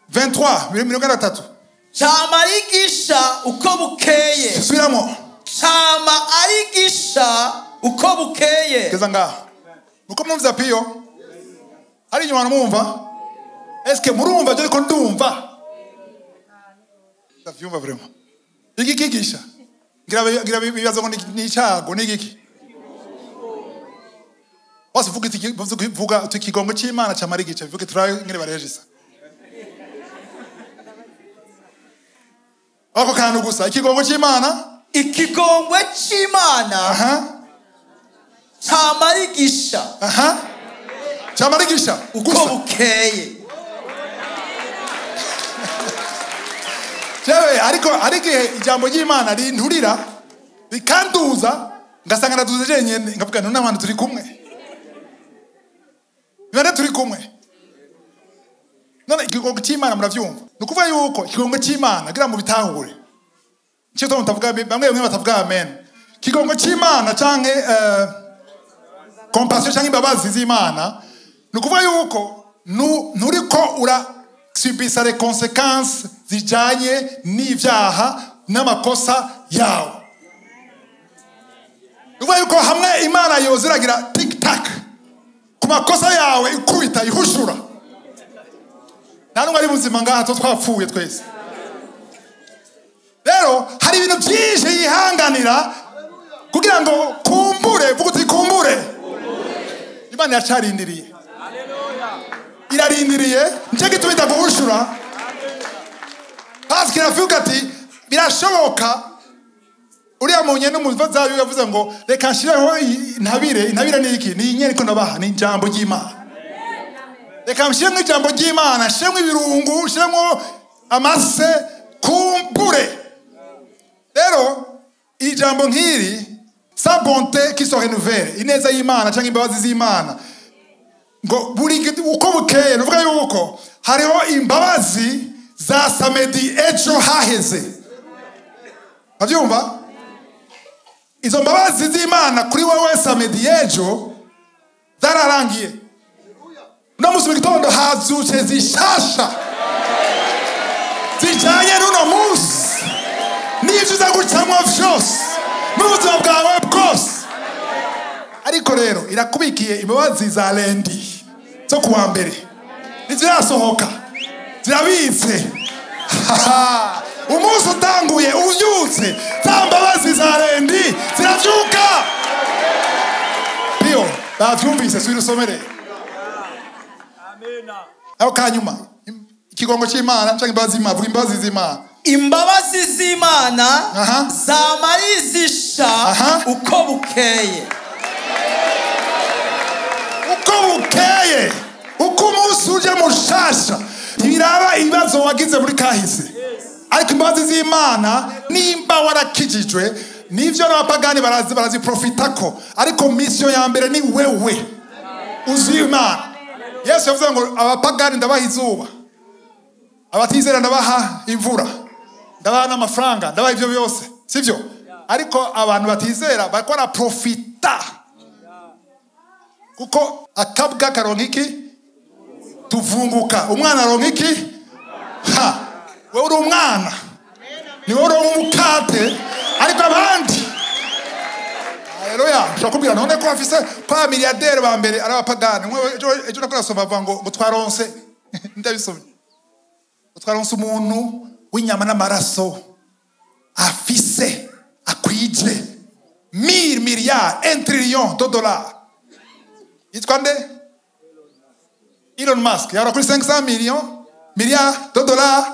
23, 23. Chama arigisha uko bukeye. Subiramo. Chama arigisha uko bukeye. Keza ngaho. Muko mwumva piyo? Hari inyuma mwumva? Est-ce que murumva je ko ndumva? Ndavyumva vraiment. Iki kigisha. Ngira bibazo ngo ni icago ni iki? Bose vuga ikigongo cy'Imana cyamara igice, vuga turaye ngere barejisa. Ako kantu gusa ikigongo cy'Imana, ikigongwe cy'Imana cyamara igisha. Cyamara igisha uko bukeye. Jewe ariko ariko ijambo ry'Imana rinturira rikanduza, ngasanga ndaduze jenyene, ngavuga none abantu turi kumwe. None turi kumwe. None ikigongo cy'Imana muravyumva. Nukuvuga yuko ikigongo cy'Imana kugira mu bitahure. Cyo mutavuga bamwe bamwe batavuga amen. Ikigongo cy'Imana canke compassion canke imbabazi z'Imana, nukuvuga yuko nturiko ura subisa les conséquences zijanye n'ivyaha n'amakosa yawe. Nukuvuga yuko hamwe Imana yoziragira tic tac ku makosa yawe ikubita ihushura. Nta n'umwe ari muzima ngaha, twapfuye twese. Rero hari ibintu byinshi yihanganira kugira ngo kumbure, vuga uti kumbure. Imana yacarindiriye. Irarindiriye, nicyo gituma itaguhushura. Pascal avuga ati birashoboka. Uriya munye n'umuzabibu yavuze ngo reka nshireho intabire. Intabire ni iki? Ni inyeri ko nabaha, ni ijambo ry'Imana. Reka nshiremo ijambo ry'Imana, nshiremo ibirungu, nshiremo amase, kumbure. Rero ijambo nk'iri, sa bonté qui se renouvelle, ineza y'Imana cyangwa imbabazi z'Imana, ngo buri uko bukeye, nuvuga yuko hariho imbabazi za samedi ejo haheze. Avyumva? Izo mbabazi z'Imana kuri wewe samedi ejo zararangiye. Uno munsi mu gitondo havyutse zishasha zijanye n'uno munsi n'ivyo uza gucamwo vyose n'ubuzima bwawe bwose. Ariko rero irakubikiye imbabazi za lundi zo kuwa mbere, ntizirasohoka, zirabitse. Umunsi utanguye uvyutse, za mbabazi za lundi ziravyuka. Pio bavyumvise, subira usomere aho kanyuma. Ikigongo c'Imana canke imbabazi z'Imana, vuga imbabazi z'Imana. Imbabazi z'Imana zamarizisha uko bukeye. Uko bukeye, uko umunsi uje mushasha, ntibiraba ibibazo wagize muri kahise, ariko imbabazi z'Imana, nimba warakijijwe, nivyo n'abapagani baraziprofitako, ariko mission ya mbere ni wewe uzi Imana. Yesu yavuze ngo abapagani ndabaha izuba, abatizera ndabaha imvura, ndabaha n'amafaranga, ndabaha ivyo byose, sivyo? Ariko abantu batizera bariko baraprofita, kuko akabwa karonka iki? Tuvunguka. Umwana aronka iki? Ha, wewe uri umwana, ni wowe uronka umukate, ariko abandi, haleluya. Ushobora kubwira none ko bafise kwa milliardaire ba mbere ari abapagani. Ejo nakora soma bavuga ngo twaronse, ndabisomye, ngo twaronse umuntu w'inyama n'amaraso afise akwije 1000 milliards, 1 trillion de dollars. Yitwa nde? Elon Musk. Yara kuri 500 millions milliards de dollars.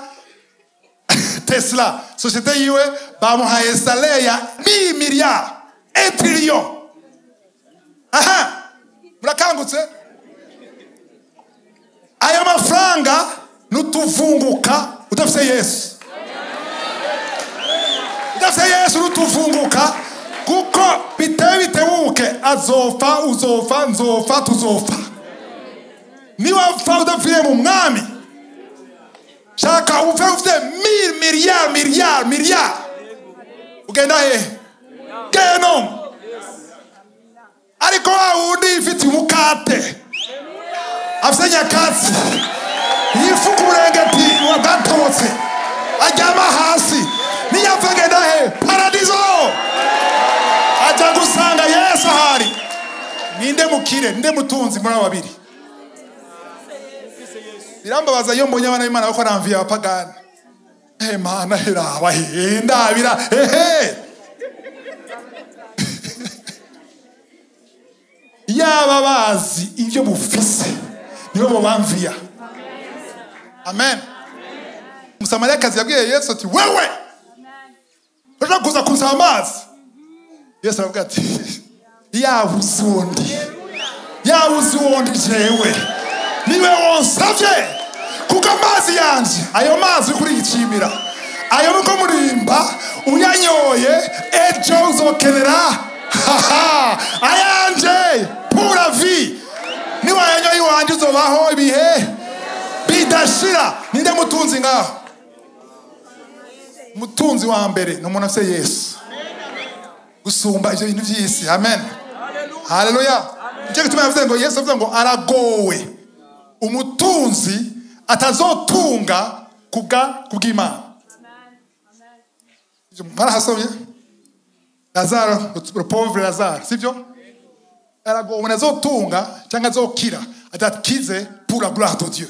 Tesla, société yiwe bamuhaye salaire ya 1000 milliards, 1 trillion. Aha, murakangutse. Ayo mafaranga nutuvunguka udafise Yesu. Udafise Yesu nutuvunguka, kuko bitewe bitebuke azofa, uzofa, nzofa, tuzofa. Niwapfa udapfiriye mu mwami, shaka upfe ufite 1000 milliards milliards milliards, ugenda hehe? Genom. Ariko wa wundi ifite umukate, afise nyakatsi, yifuka uburengeti bwatobotse, aryama hasi, niyapfa agenda he? Paradizo. Aja gusanga Yesu ahari. Ninde mukire, ninde mutunzi muri abo babiri? Birambabaza iyo mbonye abana b'Imana bako baramviye abapagani. Mana heraba hindabira ehe. Yaba bazi ibyo mufise nibo bobamviya. Amen. Umusamariyakazi yabwiye Yesu ati wewe urashaka kuza kunsaba amazi? Yesu aravuga ati yabuze undi, yabuze undi jewe niwe wonsavye, kuko amazi yanje, ayo mazi kuri igicimira, ayo nuko murimba uyanyoye ejo uzokenera ayanje pura vi, niwayanyoye iwanje uzobaho ibihe bidashira. Ninde mutunzi ngaho? Mutunzi wa mbere ni umuntu afise Yesu gusumba ivyo bintu vy'isi. Amen, haleluya. Nicyo gituma yavuze ngo Yesu avuze ngo aragowe umutunzi atazotunga kubw'Imana. Mwarahasomye? Lazaro, le pauvre Lazare, sivyo? Aragowe umuntu azotunga cyangwa azokira adakize pour la gloire de Dieu.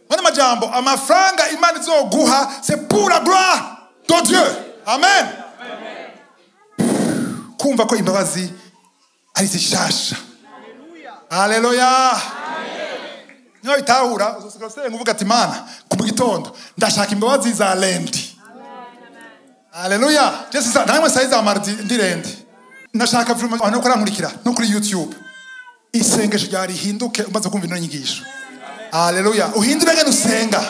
Mwana majambo, amafaranga Imana izoguha c'est pour la gloire de Dieu. Amen. Kumva ko imbabazi ari zishasha. Haleluya. Niba bitahura uzosigara usenga uvuga ati Mana ku gitondo ndashaka imbabazi za lundi. Haleluya. Jesu sa namwe sayiza mardi ndi lundi. Ndashaka vraiment abantu ko rankurikira no kuri YouTube. Isengesho ryari hinduke umaze kumva ino nyigisho. Haleluya. Uhindure ngene usenga.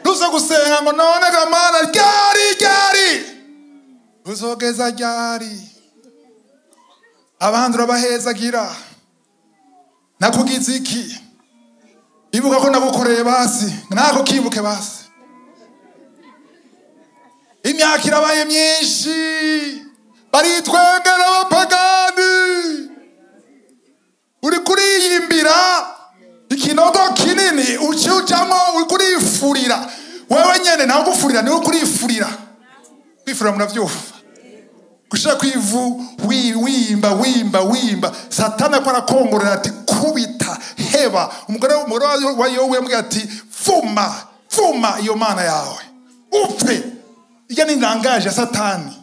Nuza gusenga ngo none ga Mana ryari ryari. Uzogeza ryari. Abandi urabahezagira. Nakugize iki? Ibuka ko nagukoreye basi, nako kibuke basi. Imyaka irabaye myinshi, baritwengera abapagani. Uri kuriyimbira Ikinogo kinini uciujamo urikurifurira wewe nyene, nawe gufurira niwe kurifurira. Kwifurira muravyumva, gushira kwivu wimba wimba wimba. Satana ko arakongorera ati kubita heba. Umugore wa Yobu yamubwira ati fuma fuma iyo mana yawe upfe. Iyo ni langage ya Satani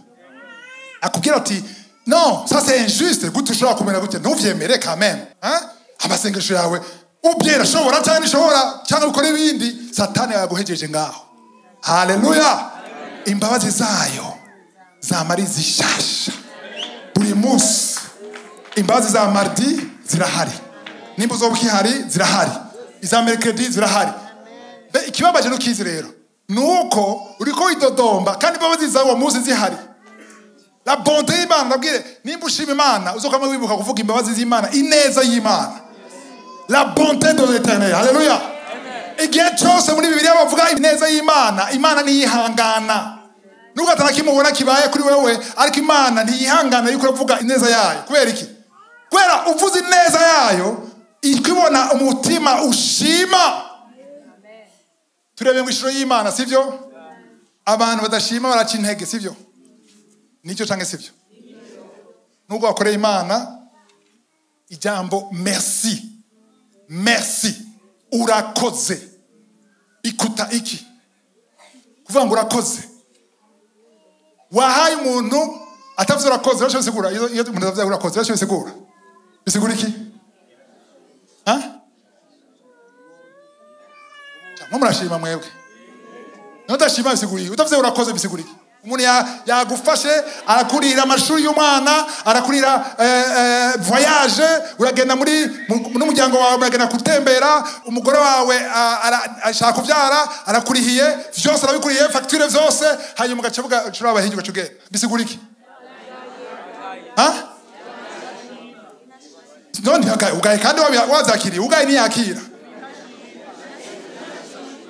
akubwira ati non, ça c'est injuste, gute ushobora kumera gute, ntuvyemere quand même, hein? Amasengesho yawe ubyera shobora cyangwa nishobora cyangwa ukora ibindi, Satani yaguhejeje ngaho. Haleluya. Imbabazi zayo zamara zishasha buri munsi. Imbabazi za mardi zirahari, nimba uzoba ukihari zirahari, iza mercredi zirahari. Ikibabaje n'ukizi rero nuko uriko widodomba kandi imbabazi zawo munsi zihari. La bonté y'Imana, ndabwire nimba ushima Imana uzokama wibuka kuvuga imbabazi z'Imana, ineza y'Imana, la bonté de l'Éternel. Haleluya. Igihe cyose muri Bibiliya bavuga ineza y'Imana, Imana ntiyihangana. Nubwo atanakimubona kibaye kuri wewe, ariko Imana ntiyihangana yuko uravuga ineza yayo. Kubera iki? Kubera uvuze ineza yayo ikibona umutima ushima. Turebe ngo ishuro y'Imana, sivyo? Abantu badashima baraca intege, sivyo? Nicyo canke sivyo? Nubwo wakoreye Imana ijambo merci, merci, urakoze, ikuta iki? Kuvuga ngo urakoze. Wahaye umuntu atavuze urakoze, urashobora bisigura? Iyo umuntu atavuze urakoze, urashobora bisigura? Bisigura iki? Ha? Mwe murashima mwebwe. Nudashima bisigura iki? Utavuze urakoze bisigura iki? Umuntu yagufashe arakurira amashuri y'umwana, arakurira voyage, uragenda muri n'umuryango wawe muragenda gutembera, umugore wawe ashaka kubyara, arakurihiye vyose, arabikuriye facture vyose, hanyuma ugaca ucura abahingi ugaca ugenda. Bisigura iki? Ha? None ugaye kandi wazakiriye, ugaye ntiyakira.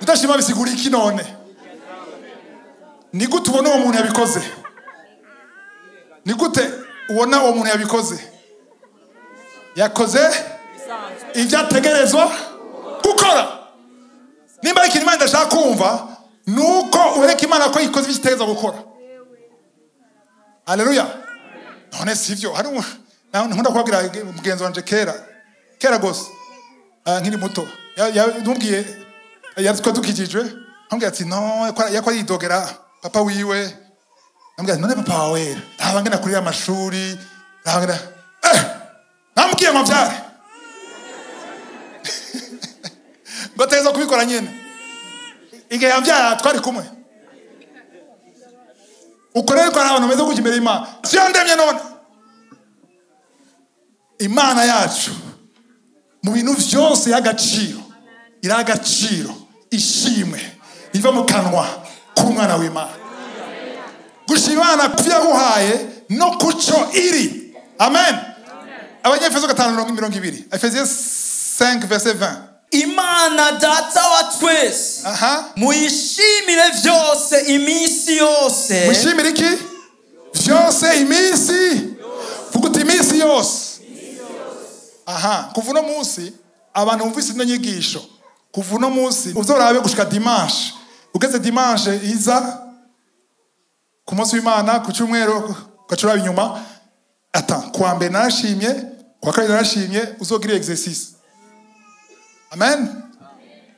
Udashima bisigura iki none? Ni gute ubona uwo muntu yabikoze? Ni gute ubona uwo muntu yabikoze? Yakoze ibyo ategerezwa gukora. Nimba ari ikintu Imana idashaka kumva, nuko ureka Imana ko ikoze ibyo itegerezwa gukora. Haleluya. None sivyo? Hari nkunda kubabwira mugenzi wanje kera kera gose, nkiri muto, ntumbwiye yari dukijijwe, ambwira ati no, yako yidogera papa wiwe. Ambwira none papa wawe ntabangana kuri amashuri, ntabangana namubwiye ngo mbyare ngo ateza kubikora nyene. Igihe yambyara twari kumwe. Uko rero hari abantu bameze gutya imbere y'Imana. Siyo ndemye none. Imana yacu mu bintu vyose y'agaciro, iragaciro ishimwe riva mu kanwa k'umwana w'Imana. Gushima Imana kuvyaguhaye no kuco iri. Amen. Abanyefeso 5:20. Efesiens 5 verset 20. Imana data wa twese muyishimire vyose iminsi yose. Mushimire iki? Vyose iminsi. Vuga uti iminsi yose. Aha, kuva uno munsi abantu bumvise ino nyigisho, kuva uno munsi uzorabe gushika dimanche. Ugeze dimanche iza ku munsi w'Imana ku cyumweru ugacura inyuma. Ata kuwa mbere narashimye, kuwa kabiri narashimye, uzogira exercice. Amen.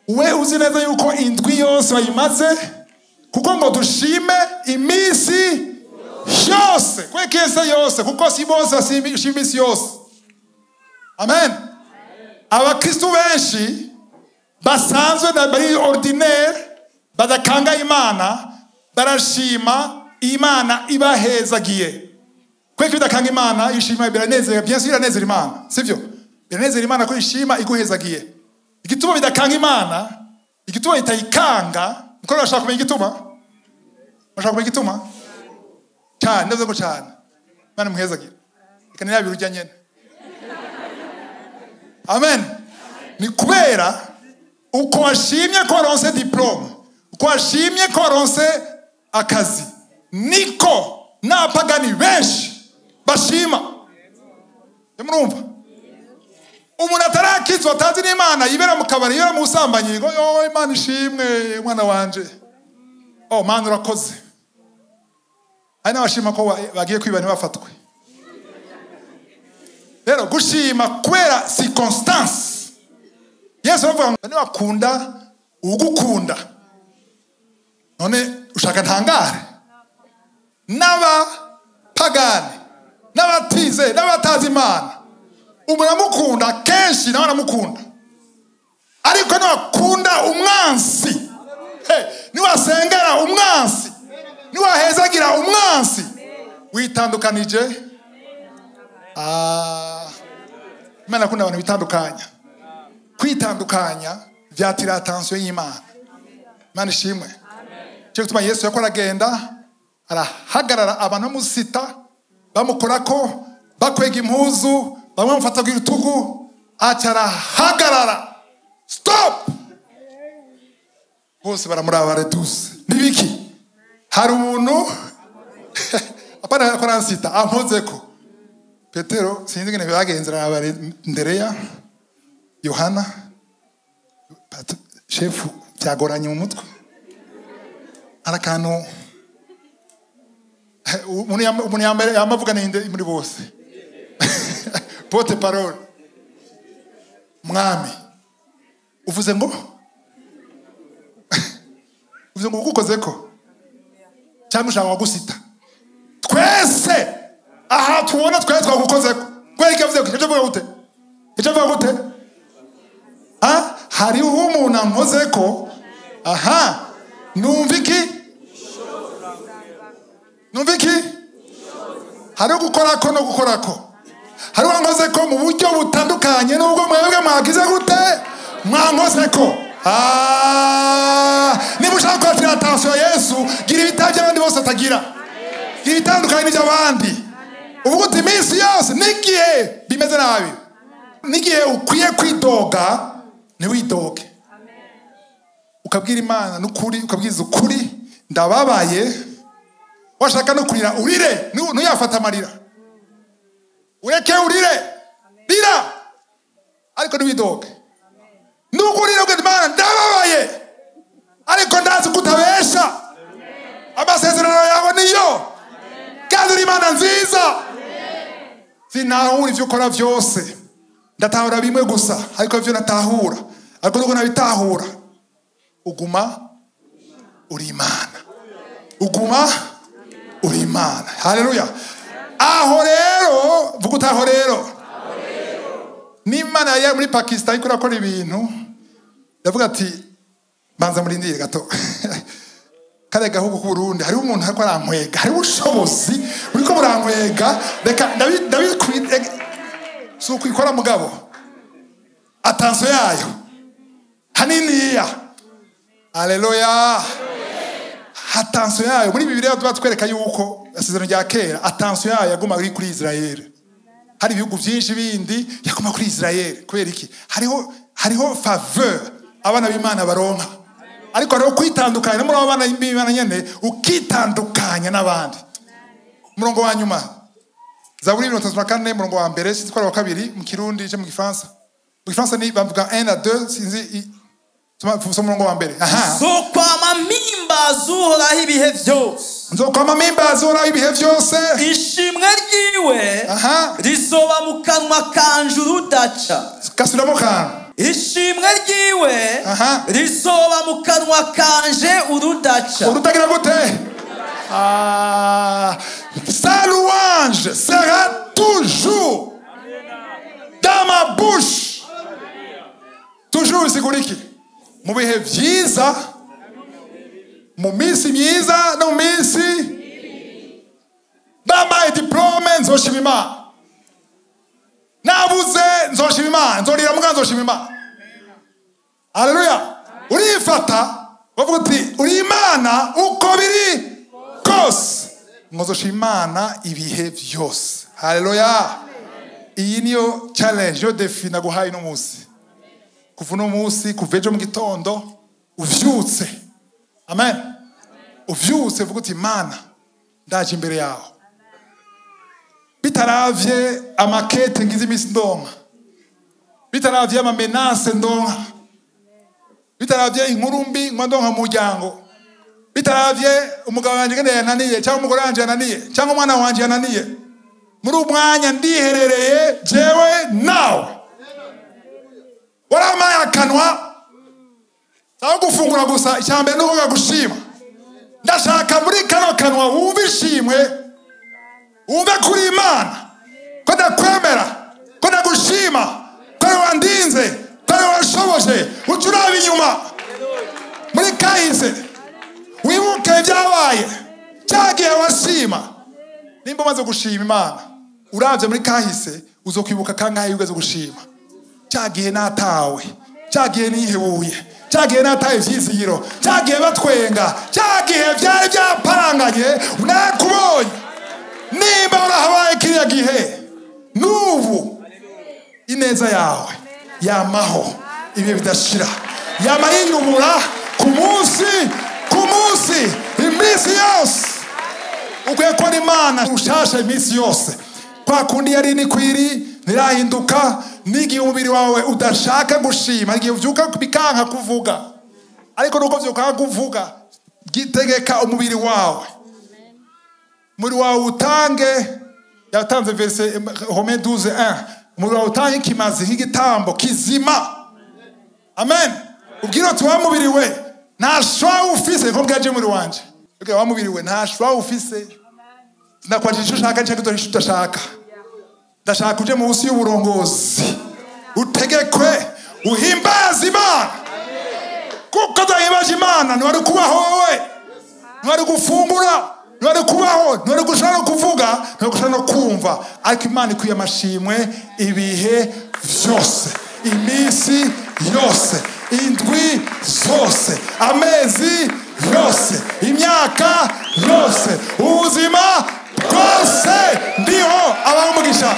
We uzi neza yuko indwi yose bayimaze, kuko ngo dushime iminsi yose, kwekese yose, kuko si bose bashima iminsi yose. Amen. Abakristu benshi basanzwe na bari ordinaire badakanga Imana, barashima Imana ibahezagiye. Kweki bidakanga Imana ishima biranezera, bien sûr iranezera Imana, sivyo? Biranezera Imana ko ishima iguhezagiye. Igituma bidakanga Imana, igituma itayikanga, niko bashaka kumenya igituma? Bashaka kumenya igituma? Cyane, ndavuze ngo cyane. Imana muhezagiye. Reka nirabirujya nyene. Amen. Ni kubera uko washimye ko waronse diplome, uko washimye ko waronse akazi, niko n'abapagani benshi bashima. Murumva? Umuntu atarakizwa atazi n'Imana yibera mu kabari, yibera mu busambanyi, ngo yo Imana ishimwe mwana wanje, oh Mana urakoze. Hari n'abashima ko bagiye kwiba ntibafatwe. Rero gushima kubera circonstance. Yesu aravuga ngo niwakunda ugukunda, none ushaka ntangare? N'abapagani, n'abatize, n'abatazi Imana, umuntu amukunda kenshi nawe aramukunda. Ariko niwakunda umwansi, niwasengera umwansi, niwahezagira umwansi, witandukanije. Imana akunda abantu bitandukanya. Kwitandukanya vyatira attention y'Imana. Imana ishimwe. Cyo gituma Yesu yakora agenda arahagarara, abantu bamusita, bamukorako, bakwega impuzu, bamwe bamufata ku rutugu, aca arahagarara. Stop! Bose baramuraba bareduse. Nibiki? Hari umuntu apana yakora ansita amozeko. Petero sinzi ngene byagenze, araba Ndereya, Yohana, shefu byagoranye mu mutwe. Arakano umuntu yambere yamavuga ninde muri bose? Porte parole. Mwami, uvuze ngo uvuze ngo ugukozeko cyangwa ushaka gusita? Twese aha tubona twese twagukozeko. Kubera iki yavuze ko icyo avuga gute? Icyo avuga gute? Ha? Hariho umuntu ankozeko. Aha, numva iki? Numva iki? Hariho gukorako no gukorako. Hariho ankozeko mu buryo butandukanye n'ubwo mwebwe mwagize gute? Mwankozeko. Niba ushaka kwatira attention ya Yesu, gira ibitabo by'abandi bose atagira. Gira ibitandukanye n'iby'abandi. Uvuga uti iminsi yose n'igihe bimeze nabi, n'igihe ukwiye kwidoga ntiwidoge. Ukabwira Imana n'ukuri, ukabwiza ukuri, ndababaye. Washaka no kurira urire, ntuyafata amarira, ureke urire, rira, ariko ntiwidoge. Nukurira ubwira Imana ndababaye, ariko ndazi kutabesha, amasezerano yawe niyo, kandi uri Imana nziza. Sinahura ivyo ukora vyose, ndatahura bimwe gusa, ariko ivyo natahura, ariko nuko nabitahura, uguma uri Imana, uguma uri Imana. Haleluya. Aho rero vuga utaho rero, n'Imana yari muri Pakistan iko irakora ibintu, ndavuga ati banza murindire gato. Kare gahugu ku Burundi hariho umuntu ariko arankwega, hariho ubushobozi buriko burankwega, reka si ukwikora mugabo, attention yayo haniniya. Haleluya. Attention yayo muri Bibiliya tuba twereka yuko isezerano rya kera attention yayo yaguma kuri Israel. Hari ibihugu byinshi bindi yaguma kuri Israel. Kubera iki? Hariho faveur abana b'Imana baronka. Ariko hariho kwitandukanya muri abo bana b'Imana nyene, ukitandukanya n'abandi. Murongo wa nyuma, Zaburi 34 murongo wa mbere, sinzi ko ari wa kabiri mu Kirundi cyo mu Gifaransa. Mu Gifaransa ni bavuga 1 à 2, sinzi soma murongo wa mbere. Aha. Nzokwama mpimbaza Uhoraho ibihe vyose. Nzokwama mpimbaza Uhoraho ibihe vyose. Ishimwe ryiwe Aha. rizoba mu kanwa kanje urudaca. Gasubiramo kantu. Ishimwe ryiwe Aha. rizoba mu kanwa kanje urudaca. Urutagira gute? Ah, sa louange sera toujours dans ma bouche. Toujours bisigura iki? Mu bihe vyiza, mu minsi myiza no mu minsi bampaye diplome nzoshima Imana, nabuze nzoshima Imana, nzorira muga nzoshima Imana. Haleluya. Urifata bavuga uti uri Imana uko biri kose, nzoshima Imana ibihe vyose. Haleluya. Iyi niyo challenge yo defi naguhaye no munsi. Kuva uno munsi, kuva ejo mu gitondo uvyutse, amen, uvyutse uvuga uti Imana ndaje imbere yawe, bitaravye amakete ngize iminsi ndonka, Bitaravye ama menace ndonka, bitaravye inkuru mbi ndonka mu muryango, bitaravye umugabo wanje ngene yananiye cyangwa umugore wanje yananiye cyangwa umwana wanje yananiye, muri umwanya ndiherereye jewe nawe. Waramaye akanwa aho gufungura gusa, icyambere nuko gushima. Ndashaka muri kano kanwa wumve ishimwe, wumve kuri Imana ko ndakwemera, ko ndagushima, ko ari wandinze, ko ari washoboje. Ucuraba inyuma muri kahise, wibuke ibyabaye cyagihe washima. Nimba umaze gushima Imana, uravye muri kahise uzokwibuka kangahe ugeze gushima. Cyagihe natawe, cyagihe nihebuye, cyagihe nataye ivyizigiro, cyagihe batwenga, cyagihe byari byaparanganye, nakubonye. Nimba urahabaye kiriya gihe, n'ubu ineza yawe yamaho ibihe bidashira, yama yinyumura ku munsi ku munsi, iminsi yose. Ukwiye kubona Imana ushasha iminsi yose, kwa kundi yari nikwiri ntirahinduka. N'igihe umubiri wawe udashaka gushima, igihe uvyuka bikanka kuvuga, ariko nuko vyuka kuvuga, gitegeka umubiri wawe, umubiri wawe utange. Yatanze verse Romains 12:1, umubiri wawe utange ikimazi nk'igitambo kizima. Amen. Ubwira uti wa mubiri we nta shwa ufise, ko bwaje muri wanje. Ubwira wa mubiri we nta shwa ufise, ndakwajije icyo ushaka cyangwa icyo udashaka. Ndashaka uje munsi y'uburongozi, utegekwe, uhimbaze Imana. Kuko udahimbaje Imana ntiwari kubaho wowe, ntiwari gufungura, ntiwari kubaho, ntiwari gushobora no kuvuga, ntiwari gushobora no kumva. Ariko Imana ikwiye amashimwe ibihe vyose, iminsi yose, indwi zose, amezi yose, imyaka yose, ubuzima bwose. Ndiho abaho umugisha.